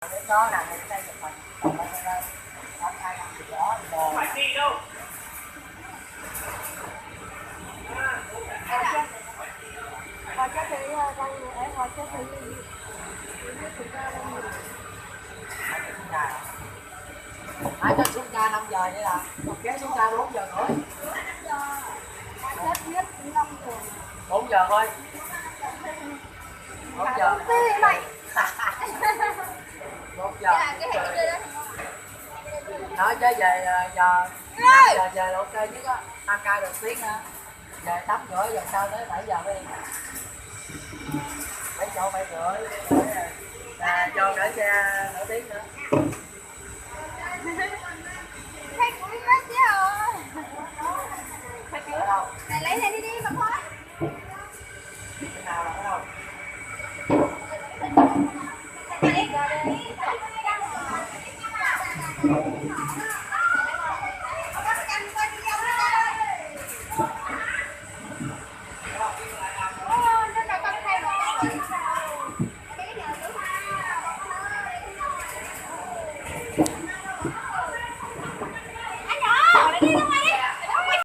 Đến đó là người ta chụp hình, chụp hình cho nên có hai năm triệu đó. Hỏi cho thầy, ờ, bao nhiêu, ấy, hỏi cho thầy Linh. Hỏi cho Xuân Nga năm giờ vậy là một vé Xuân Nga bốn giờ thôi. Tết nhất năm giờ. Bốn giờ thôi. Bốn giờ. Công ty mày. Bốn giờ. Nói chứ về, ờ, giờ, năm giờ về là ok nhất á. Tăng ca được tiếng hả? Về tắm rửa giờ sao tới bảy giờ đi. Phải dọn phải rửa, à, cho đỡ xe nổi tiếng nữa. Thấy cũng ít nói xíu rồi. Phải kiểu, mày lấy xe đi đi mà thôi.